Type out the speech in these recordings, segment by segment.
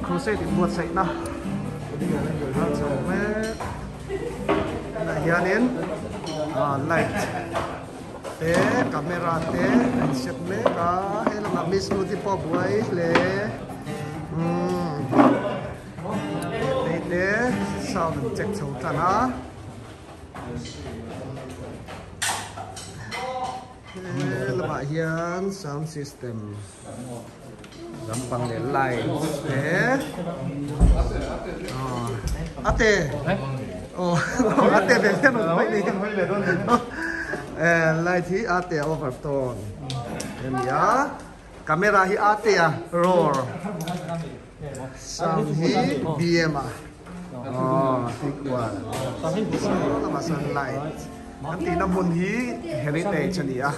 Crusade in buatsaihna a chho mek tunah hianin ah light te camera te a in set mek a he lamah miss nu te pawh a buai hle umm hei te sound an check chho tan a. He lamah hian sound system lampang leh light te aw ate aw ate ve hian rawn hmai ni light hi ate a overtone a ni a camera hi ate a roar sound hi bm a aw tikual lamah sawn light an tihna hmun hi heritage a ni a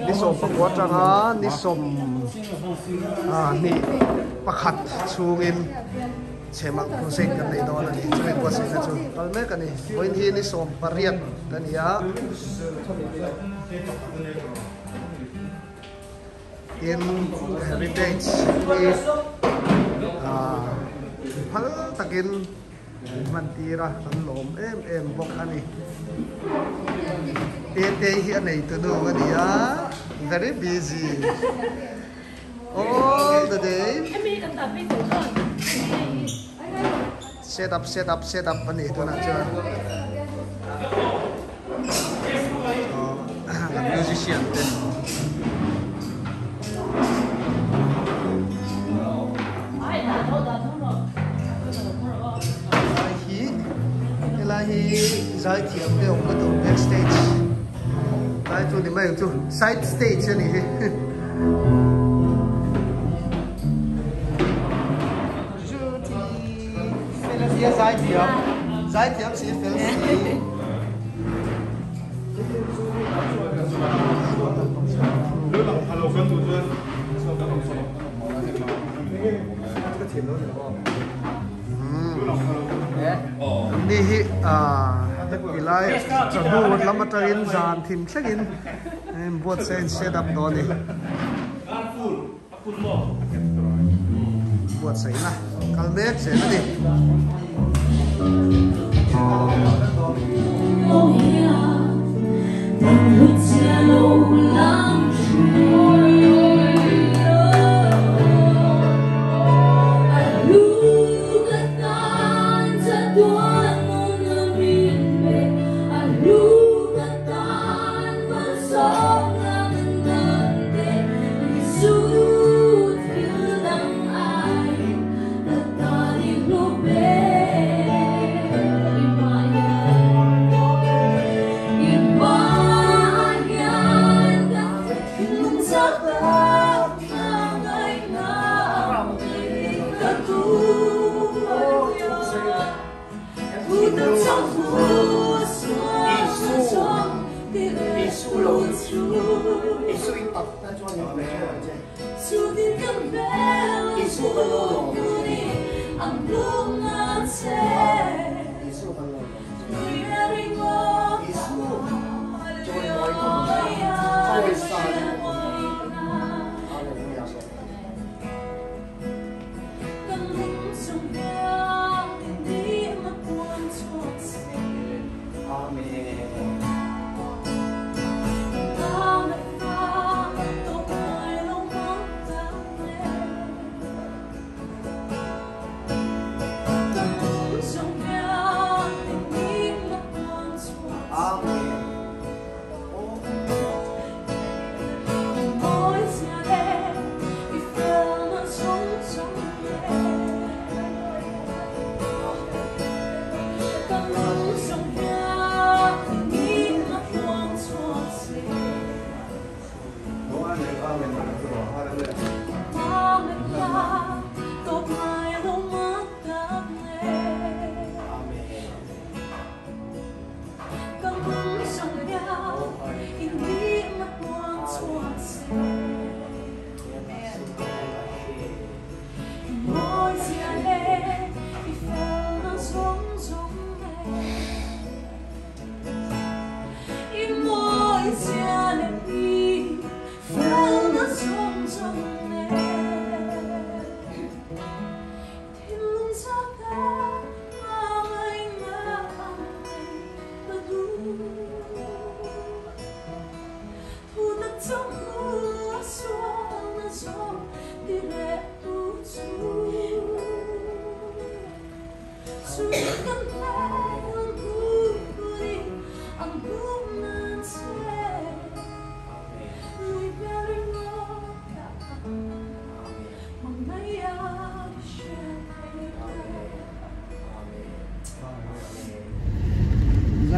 ni 19 atanga ni 22 pakhat chhungin chhemah crusade kan nei dawn a ni chumi buatsaihna chu kal mek a ni vawiin hi ni 18 a ni a. Tin heritage hi ah phal takin an hman tir a an lawm em em bawk a ni. Tete hi a nei tu nu a ni a very busy. Set up set up set up a ni tunah chuan aw musician te. Helai hi helai hi zaithiam te awmna tur back stage lai chu ni mai ang chu side stage a nih hi. Zaithiam zaithiam si fel si. Ni hi tilai chawhnu lam atangin zan thim thlengin buatsaih in set up dawn a ni. Buatsaihna kal mek zel a ni.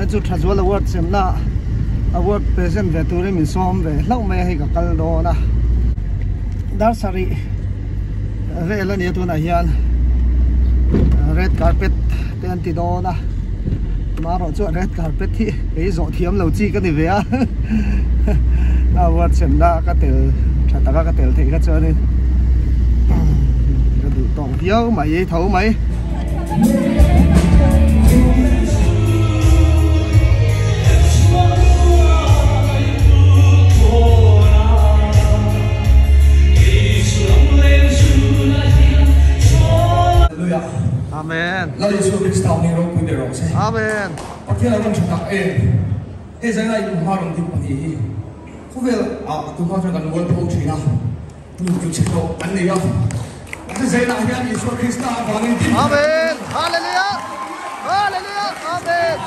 Chu Thazual Award semna award present ve turin min sawm ve hlauh mai a hei ka kal dawn a dar sarih vel a nia tunah hian red carpet te an ti dawn a marawh chuan red carpet hi kei zawh thiam lo chi ka ni ve a award semna ka tel tha taka ka tel theih kha chuanin ka duh tawk viau mai tho mai. Amen. Lal Isu Krista hming ropui ber rawh se. Amen. Pathian a rawn tha tak em. Hei zaina in hma rawn ding pahnih hi khawvel ah tunhma chuan kan mualpho thin a, nu chu chhe tawh an nei a. Zelah hian Isua Krista avangin din Amen. Hallelujah. Hallelujah. Amen.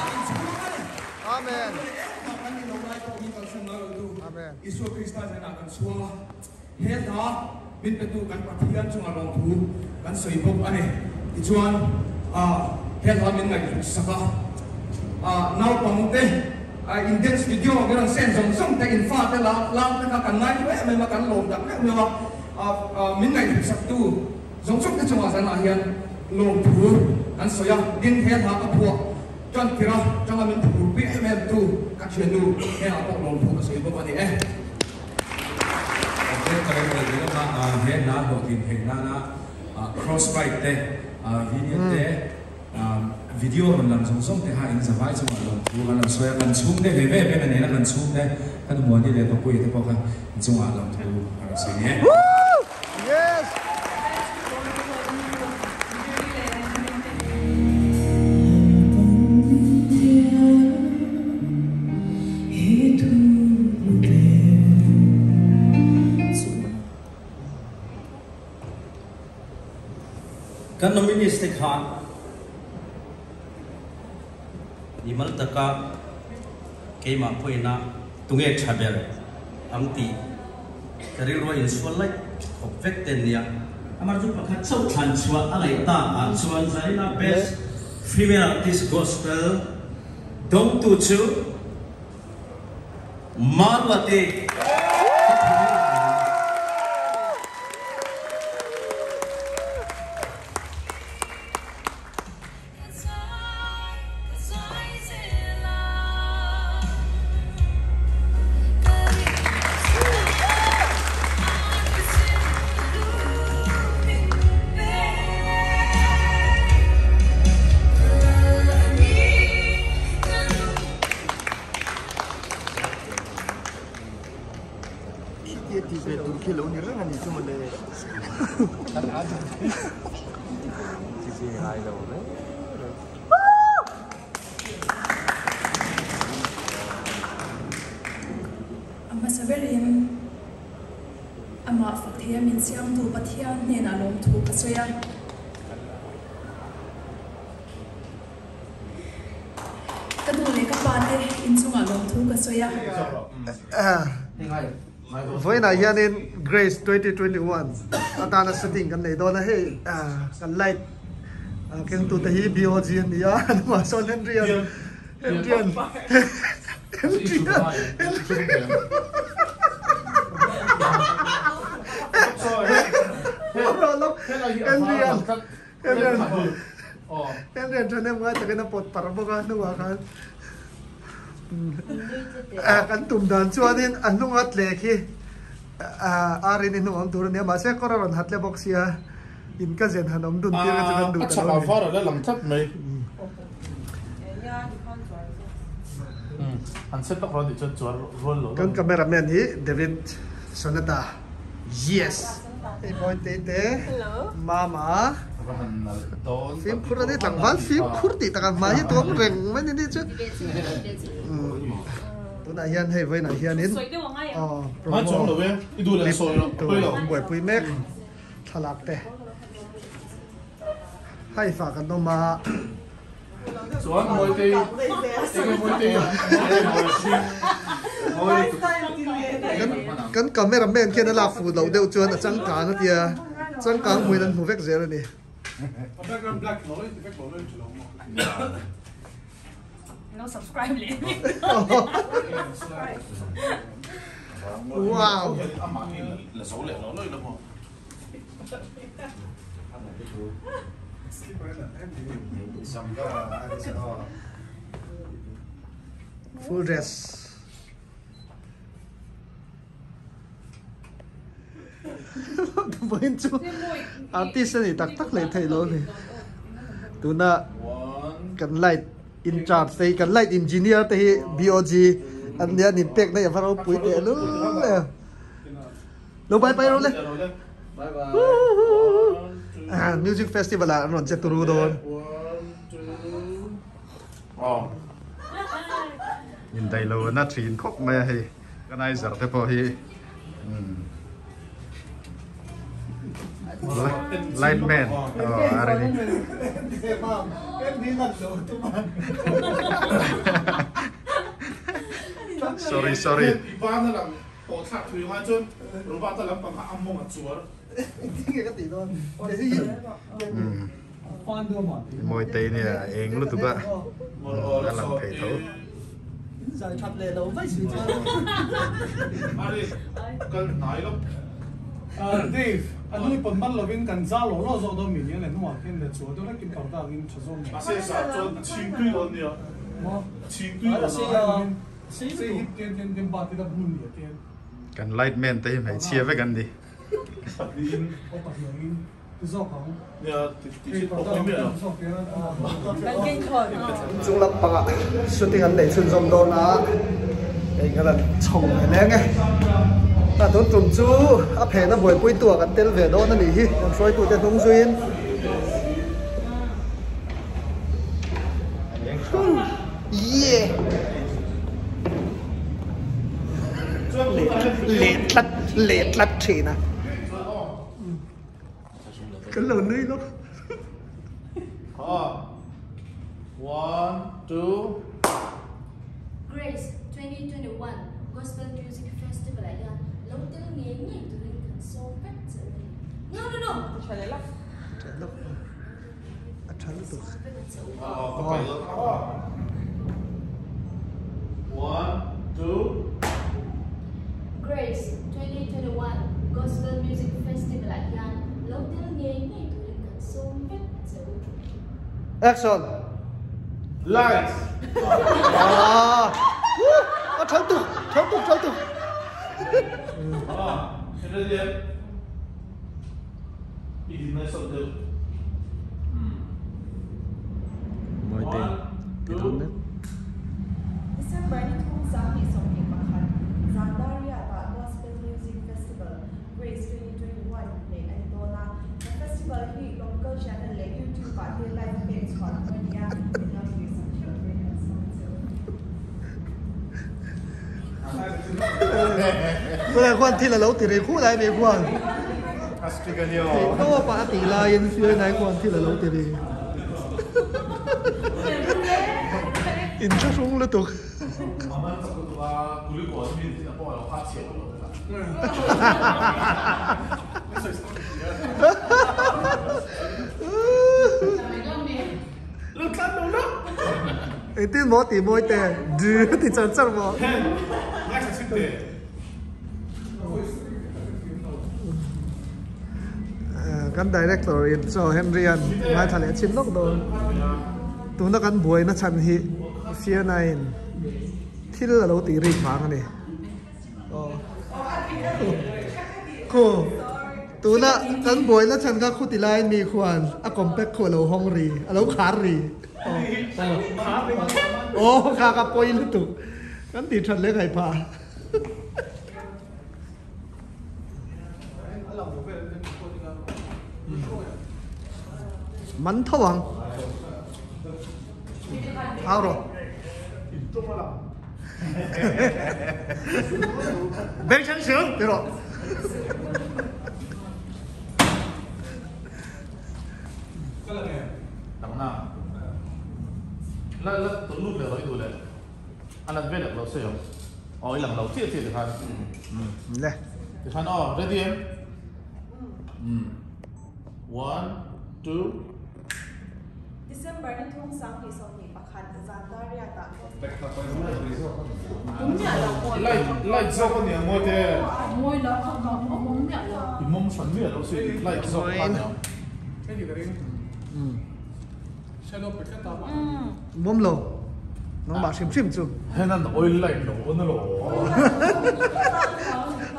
Amen. Amen. Isua Krista zenah kan chhuang a, he hla min petu kan Pathian chunga lawmthu kan sawi bawk a ni. Tichuan, he hla min ngaihhlut sak a, naupangte in dance video kan rawn send zawng zawng te, in fate lak te kha kan ngaihlu em em a, kan lawm tak meuh meuh a, min ngaihhlut saktu zawng zawng te chungah zanah hian lawmthu kan sawi a, tin he hla ka phuah Tan kira tanga min phur pui em em tu ka thiannu hnenah pawh lawmthu ka sawi bawk a ni e. Kan ka rem rei ve lawk a, he hla hlawhtlin theih nana cross ride te, video te, video rawn lang zawng zawng te kha in zavai chungah lawmthu kan rawn sawi a, kan chhungte ve ve bena nena kan chhungte ka Numuani leh Papuia te pawh kha in chungah lawmthu ka rawn sawi ni e. Yes! Kan nominees te khan mimal taka keimah pawhin a tunge tha ber ang tih Ka rilru a insual laih khawp vek te nia. Amar chu pakhat chauh thlan chhuah a ngaih tak ah chuan Zarina Best Female Artist Gospel dawngtu chu Maruati ka thung a ni. A hmasa berin amah fak theia min siamtu Pathian hnenah lawmthu ka sawi a. Ka nu leh ka pa te inchungah lawmthu ka sawi a. Vawiinah hianin Grace 2021 atana setting kan nei dawn a, hei kan light kengtute hi BOG a ni a, an hmuh ah sawn Henry an Henry an Henry an Henry an Henry an thahnem ngai takin a pawt parh bawk a hnungah khan kan tum dan chuanin a hnunga tle khi Arini hnung awm tur a nia mahse kawr a rawn hat le bawk sia in ka zen han awm dun tir kha chu kan duh ta lo a ni. A chhak ah var a la lang tlat mai. An set lawk rawh anih chuan chuar rual lo. Kan cameraman hi David Sonata. Yes! Hei mawi te te Mama fimkhur a ni tlangval fimkhur tih takah hmai hi tuam reng mai ni chu tunah hian hei vawiinah hianin aw promo clip tur an buaipui mek thlalak te haifa kan awm a. Chuan Mawitei enge Mawitei Kan camera man khian a lak fuh loh deuh chuan a changkang a tia changkang hmuin an hmu vek zel a ni. Wow. Full dress. Vawiin chu artist a ni tak tak leh theih lo a ni. Tuna kan light in charge te hi kan light engineer te hi BOG an nia an inpek na hi a va ropui teh lul em. Lo bye bye ro le. Music festival ah an rawn che turu dawn. Indaih lo na thin khawp mai a hei organizer te pawh hi. Light man aw a ri ni. Sorry sorry. Mawitei nia eng lutuk a a lang thei tho. Kan light man te hi hmeichhia vek an ni. Chung lampangah shooting an neih chhunzawm dawn a, hei kan han chho ve leng e. A tun tum chu a phehna buaipui tu ah kan tel ve dawn a nih hi, kan hruaitute hnung zuiin. Yeah! Leh tlat, leh tlat thin a. Kan lo nui lawk. One, two. Grace 2021 Gospel Music Festival ah hian lo tel ngei ngei turin kan sawm vek che a ni. No no no! Tha lawk. A tha lutuk. One, two. Grace 2021 Gospel Music Festival ah hian lo tel ngei ngei turin kan sawm vek a che u. Action! Lights! Ah! A tha lutuk! Tha lutuk! Tha lutuk! Ah, ready em? I din nai sawt deuh. Mawite ti dawn mek. December ni thum 2021 Zandariat-ah Gospel Music Festival Grace 2021 neih a ni dawn a. He festival hi local channel leh YouTube-ah te live pek chhuah tur a ni a, min lo thlir sak theuh turin kan sawm che u. Tunah khuan thil a lo ti rih khuh lai mai khuan. Theih tawp a a tih laiin Fiona-i khuan thil a lo ti rih. Inthlahrung lutuk. Engtin maw tih mawi te dü ti char char maw. Kan director in chaw Henry an ngaithla leh chin lawk dawn. Tuna kan buaina chhan hi Fiona in thil a lo tih rik vang a ni. Khu tuna kan buaina chhan kha khuti laiin mi khuan a compact khu a lo hawng ri a lo khar ri. Aw kha ka pawi lutuk kan tih that leh ngaih phah. Man tho ang. Au rawh. Beng chang sướng ti rawh. Dangna. La la tawlh lut leh rawh i duh leh. A nat ve lek lo sawi ang. Aw i lang lo chiah chiah tikhan. Le. Tikhan aw ready em? Um. One, two. December ni thum 2021 zan dariat ah. Light light zawk a nia mawi te. I mawm hran miah lo si light zawk kha nia. Mawm lo nangmah hrim hrim chu. Hen an oil light lo on alo.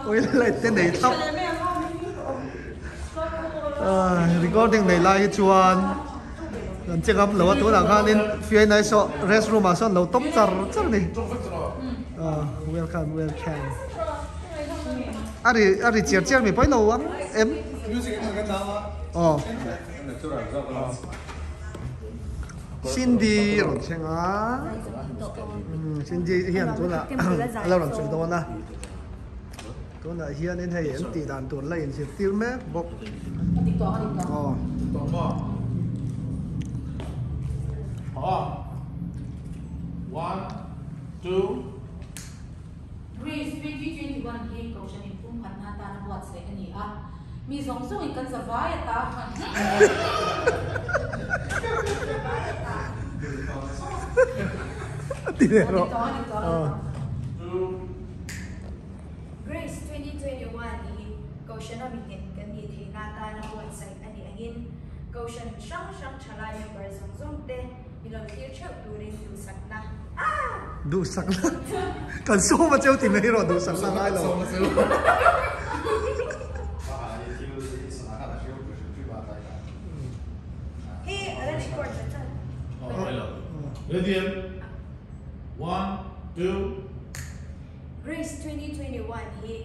Oil light te nei thlap. Recording nei lai hi chuan kan che ngam lo a tunah khanin Fianai saw rest room ah sawn lo tawm char char a ni. Welcome welcome. A ri a ri chiar chiar mi pawi lo ang em? Aw. Cindy rawn thleng a. Cindy hian tunah a lo rawn sawi dawn a. Tunah hianin hei an tih dan tur la inzirtir mek bawk. Aw. Greece 2021 hi Kohhran inpumkhatna atana buatsaih a ni a, mi zawng zawngin kan zavai ata Grace 2021 hi Kohhrana mi nghet kan nih theihna atana buatsaih a nih angin Kohhran hrang hrang thalai member zawng zawng te mi lo thlir theuh turin duhsakna Duhsakna kan sawm a cheu ti mai rawh duhsakna ngai lo. Ready em? One, two. Grace 2021 hi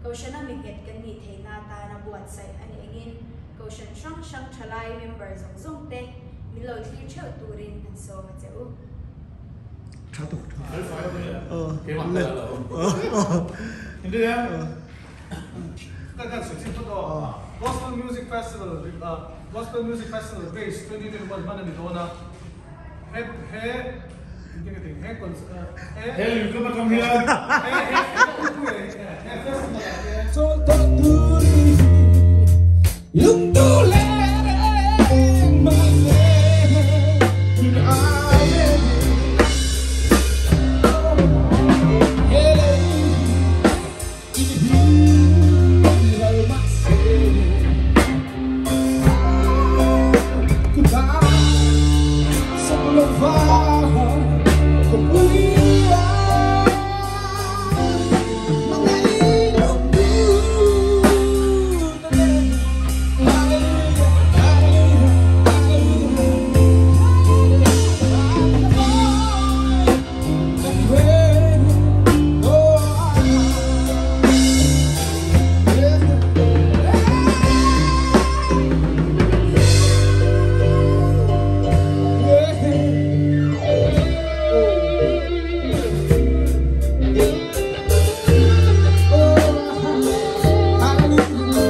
Kohhrana mi nghet kan nih theihna atana buatsaih a nih angin Kohhran hrang hrang thalai member zawng zawng te min lo thlir theuh turin an sawm a che u. Tha tuk tha. Gospel Music Festival Gospel Music Festival Grace 2021 hman a ni dawn a. He he he He lui ka atang hian he festival ah hian Chawl tawh tur i lungtu leng mahse min ai He lei in hi ral mahse Ku ta sak lo va ko pui a Mangai lungtu na nen Hallelujah, hallelujah,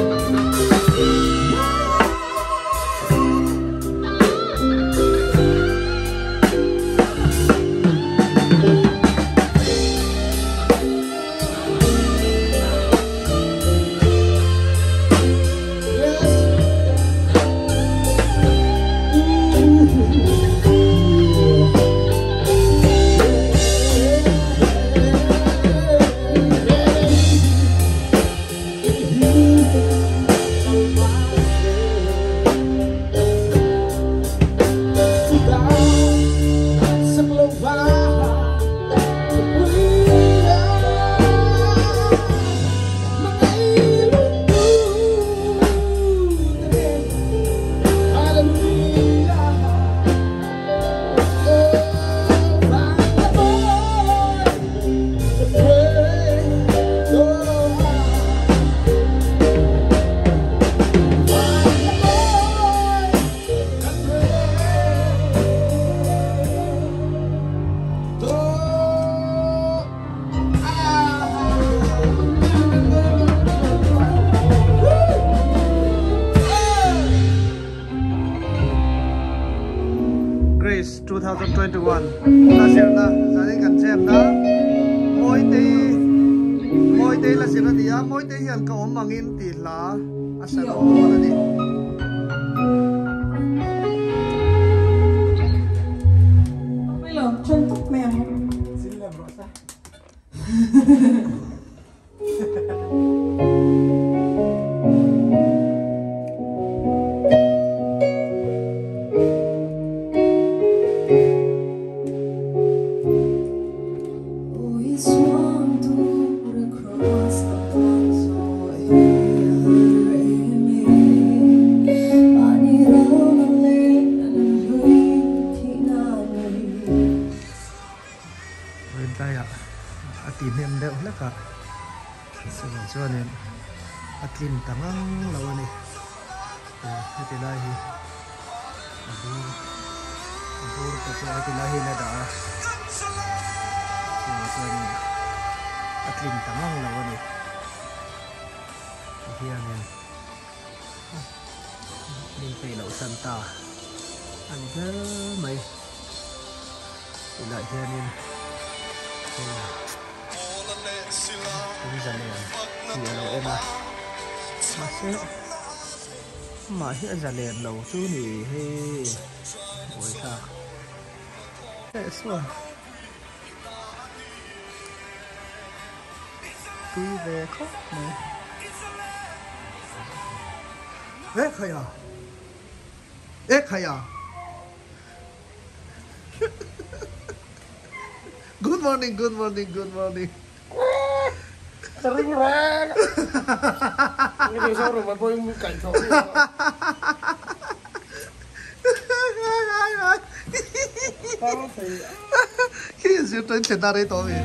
Grace 2021 la zirna zanin kan chemna Mawitei Mawitei la zir a ni a Mawitei hian ka awm angin tih hla a sa dawn a ni. Rintlaiah a ti hnem deuh hlek a, chuvang chuanin a tlin ta ngang lo a ni. Heti lai hi a bur a bur te chu heti lai hian a dah a, chuvang chuanin a tlin ta ngang lo a ni. Hianin min peih loh san ta a ni ber mai tunah hianin hei in zalen tih a lo awm a mahse amah hi a zalen lo chu ni hei buaithlak eh sawn. Tui ve khawp mai. E khai a. E khai a. Good morning, good morning, good morning. Ka ring reng. Ni ke so rum pawh in kaih tho. Khi zir tuin thlen na rei tawh a mi.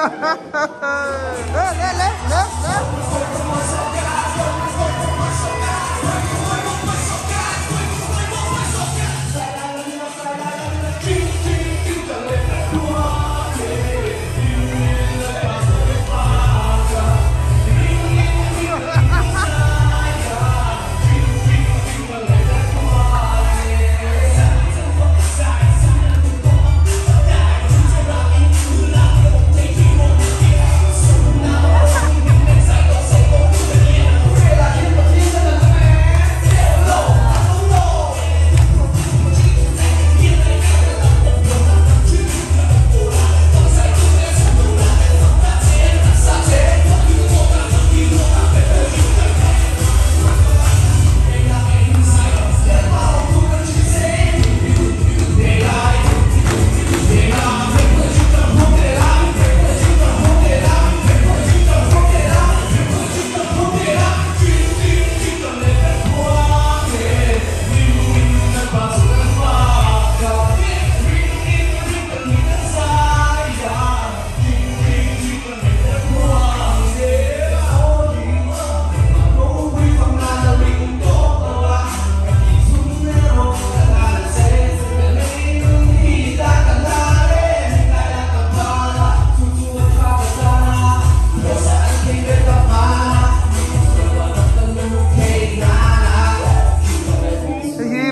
Le le le le le.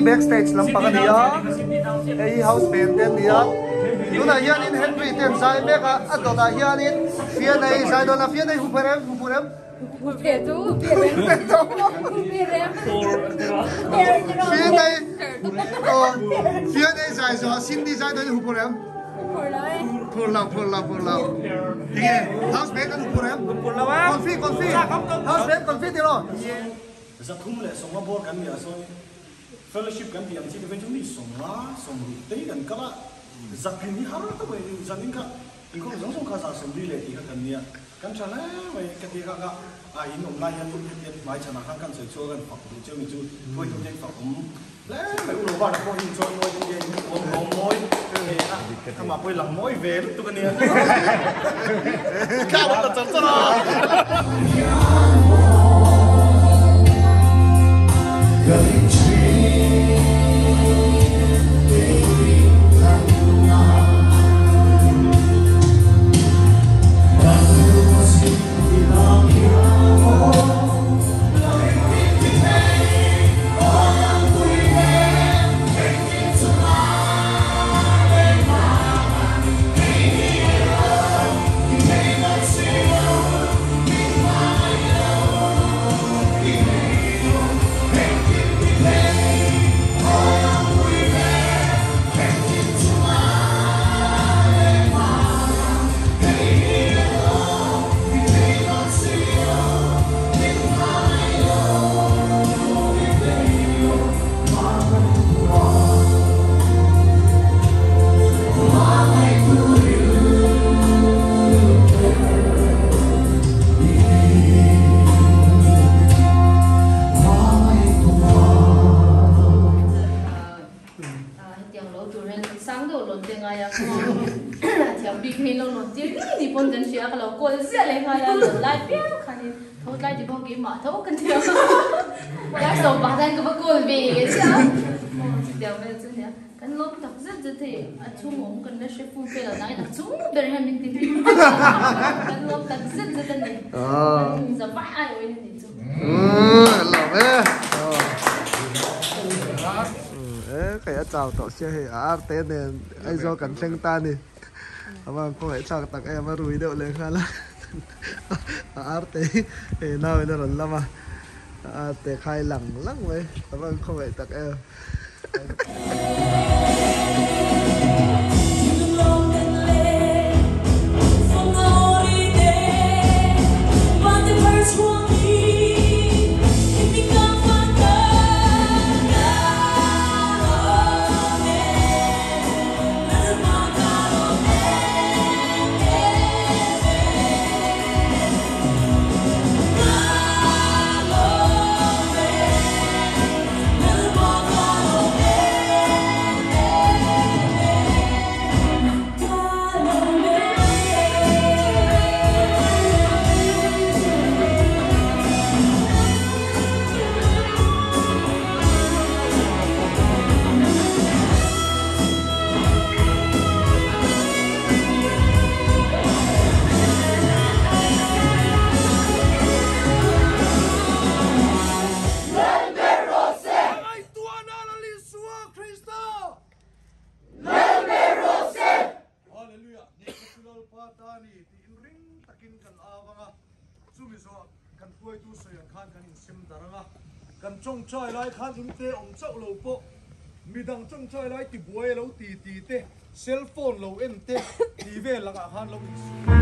Backstage lampang ania hei house band te ania tunah hianin Henry ten zai mek a a dawtah hianin fianei zai dawn a fianei hu pherem hu pherem fianei fianei zai zawh Cindy zai dawn hu pherem phur lo phur lo phur lo tinge house band an hu pherem confi confi house band confi ti lo zathum leh songa bawr kan nia sawn fellowship kan tiam chi te chu mi songa somru te kan kala zakhin ni har ta wei zanin kha in ko zong zong kha za somri le ti kha kan nia kan tha la wei ka ti kha ka a in om lai han tu te mai chana khan kan soi chu kan phak du che mi chu thoi tu te phak om le mai u lo ba na ko hin chon noi tu ye om om moi e a ma poi lang moi ve tu kan nia ka wa ta cha cha. Chào tổ xe hệ ar té nè ai do cần thleng ta nè mà có phải chào tặng em rủi đậu lên khá là ar té hệ nào nó rồi lắm mà té khai lẳng lắm vậy mà không phải tặng em. Love. Kan hruaitu sawi ang khan kan insem dar ang a, kan tawngtai lai khan inte awm chauh lo pawh midang tawngtai lai tibuai a lo ti ti te, cell phone lo en te tih vel lakah khan lo insum.